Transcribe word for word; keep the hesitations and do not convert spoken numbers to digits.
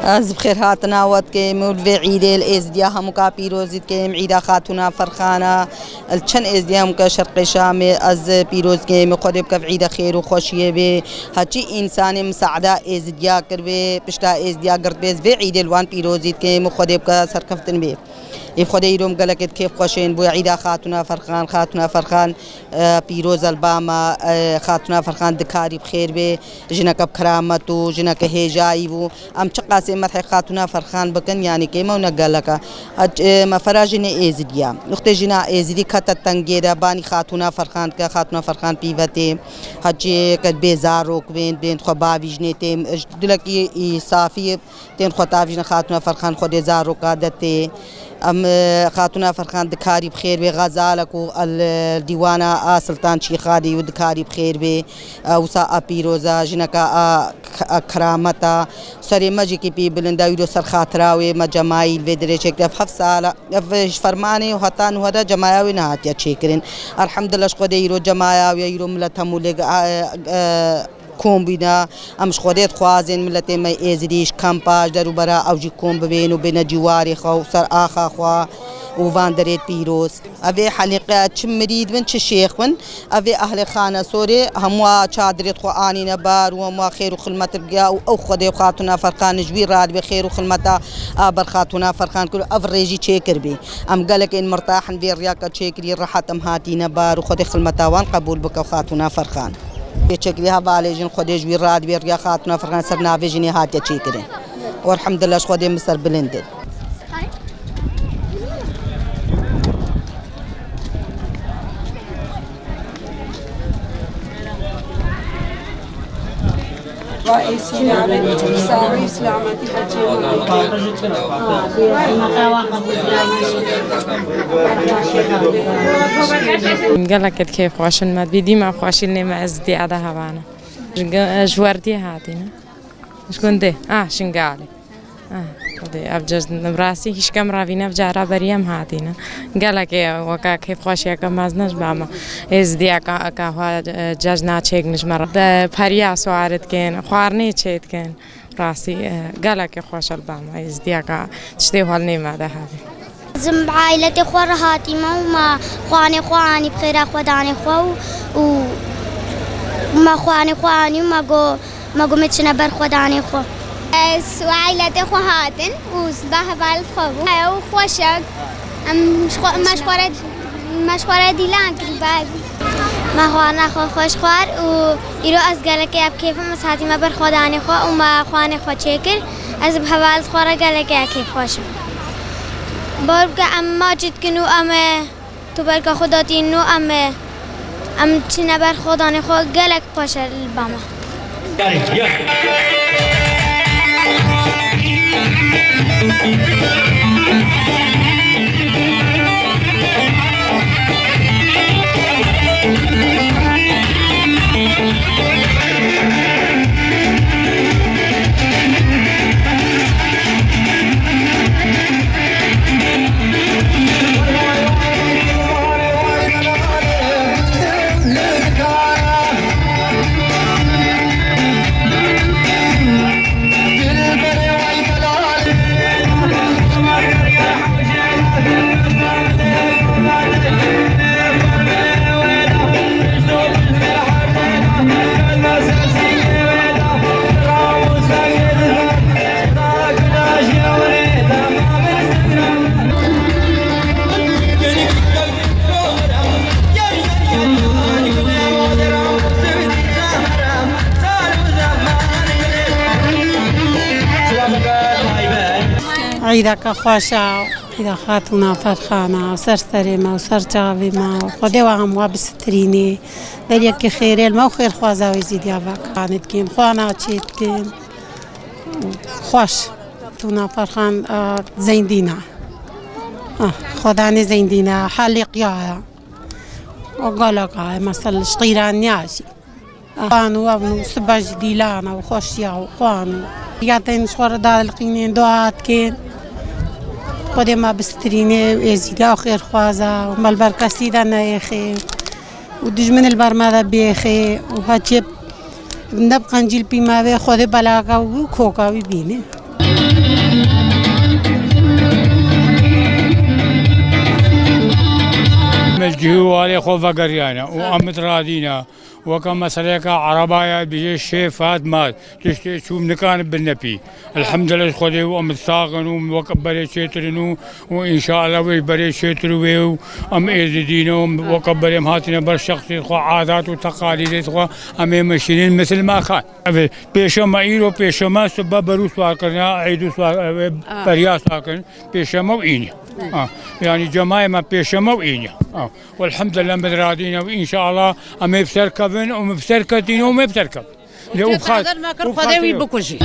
Ez bi xêrhatina we dikim û li vê îdê li Êzidiya hemûka pîrozî dikim. Îda Xatûna Ferxana, li çend Êzdiya hemûka Şerqê Şamê ez pîroz dikim. Xwedê bike vê îde xêr û xweşiyê bê. Heçî însanê misaada Êzidiya kiribê, pişta Êzidiya girtibê, ez vê îdê li wan pîrozî dikim û Xwedê bike serkeftin bê. Ê Xwedê îro em gelekê di kêf xweşên bû. Îda Xatûna Ferxan, Xatûna Ferxan, e, pîroz e li ba me, e, Xatûna Ferxan di karî bi xêr bê, jineke bi keramet û jineke hêjayî bû. Em çiqasê medhê Xatûna Ferxan bikin, yanî kêm e û ne gelek e. Ev, e, me fera jinê Êzidî ye. Wextê jina Êzidî kete tengê de, banî Xatûna Ferxan dike, Xatûna Ferxan pîve tê. Heçî ke bê zarok bên, bên xwe bavîjinê tê. Ji dilekî, î, safî tên xwe tavîjin Xatûna Ferxan Xwedê zaroka de tê. Em, e, Xatûna Ferxan di karî bi xêr bê, xezalek û el, e, dîwana a Siltan Şîxadî û di karî bi xêr bê. E, wisa a pîroza, jineka a k-, a kerameta. Serê me jî kî pî bilind e, îro ser xatira wê me cemayî li vê dirêjek de ev heft sala, ev ji fermanê û heta nuhe de cemaya wê nehatiye çêkirin. Elhamdulillah ji Xwedê îro cemaya wê, îro milet hemû lê, e, e, kom bîne. Em ji Xwedê dixwazin miletê me Êzidî ji kampa, ji derûbera ew jî kom bibên û bêne cîwarê xwe û ser axa xwe û van derêt pîroz. Ev ê helîqe çi mirîd bin, çi şêx bin, ev ê ehlê Xanesorê hemûa çadirêt xwe anîne bar û hemûa xêr û xilmet bike û ew Xwedê û Xatûna Ferxan ji wî radibê xêr û xilmeta a ber Xatûna Ferxan kir û ev rêjî çêkiribî. Em gelek ên mirtahin vê riyaka çêkirî, rehet em hatîne bar û Xwedê xilmeta wan qebûl bike Xatûna Ferxan. Pêçekî hevalê jin Xwedê ji wî radibê riya Xatûna Ferxan ser navê jinê hatiye çêkirin. Û elhamdulillah ji Xwedê min ser bilind in. Gelek kêf xweş in me dî, dîma xweşî nê me ez dî eda hevana. Ji ge-, ji werdiyê hatîne. Ji gundê. Ah, Şingalê. Ah, Xwedê, ev cejn, bi rastî hîşkem revîne, ev cara berî em hatîne. Gelekê weke kêfxweşiyeke mezin e ji ba me. Êzidiyeke, ke xwe, e, cejna çêkin ji me re. De periya suwari dikin, xwarinê çê dikin. Rastî, e, gelekê xweş e li ba me. Êzidiyeke tiştê hol nê me de hebî. Ez ê bi aîletê xwe re hatîme û me xwanê xwe anî bi xêra xwedanê xwe û, û me xwanê xwe anî û me got, me got me çine ber xwedanê xwe. Ez û aîletê xwe hatin û sibah hevalê xwe bû. Ew xweş e. Em ji xwe, me ji xwe re, me ji xwe re dîlan kir bavî. Me xwarina xwe xweş xwar û îro ez gelekê bi kêf im, ez hatîme ber xwedanê xwe û me xwanê xwe çêkir. Ez bi hevalê xwe re gelekê kêfxweş im. Bawer bike em macî dikin û em ê tu berka xwe datînin û em ê, em çine ber xwedanê xwe, gelek xweş e li ba me. Îdeke xweş e, îda Xatûna Ferxana, ser serê me û ser çavê me. Xwedê we hemû we bisitirînê. Deriyekî xêrê li me û xêrxwaza wê zîdiya vek. Xanê dikin, xwana çê dikin. Xweş. Tûna Ferxan, e, zeyndîna. Ah, Xweda nêzeyndîne, halî qiyaya. O galaka, mesela, ştîran ya jî. Ah, xwan û ev nû sibe ji dîlana û xweşiya û xwan û. Ya tên ji xwe re daliqînên, dua dikên. Xwedê me bistrînê û êzîda û xêrxwaza û me li ber kesî de neyêxê. û dijmin li ber me de bêxê û heçê ne bi qencîl pî me vê Xwedê belaka wî û koka wî bîne. Min cihê û alê xwe vegeriyane û em radîne. Weke meseleyeke erebaya bêje şê fat mat. Tiştê çûm nikarin binepî. Elhamdülillah ji Xwedê û em sax in û wek berê çêtir in û, û înşallah wê berê çêtir wê û em êzidî ne û wek berê em hatine ber şexsiyet xwe, adat û teqalîdê xwe em ê meşînin misilmakan. Evet, pêşema îro, pêşema sibe berû swar kirina, eydû swar, e, beriya swar kirin, pêşema û înî. Ha, yani cemayê me pêşema û înî. Ha, welhamdülillah me radîne û înşallah em ê bi ser kevin û em bi ser ketîne û em ê bi ser kevin. Lê û xat, û xat wî bikujî.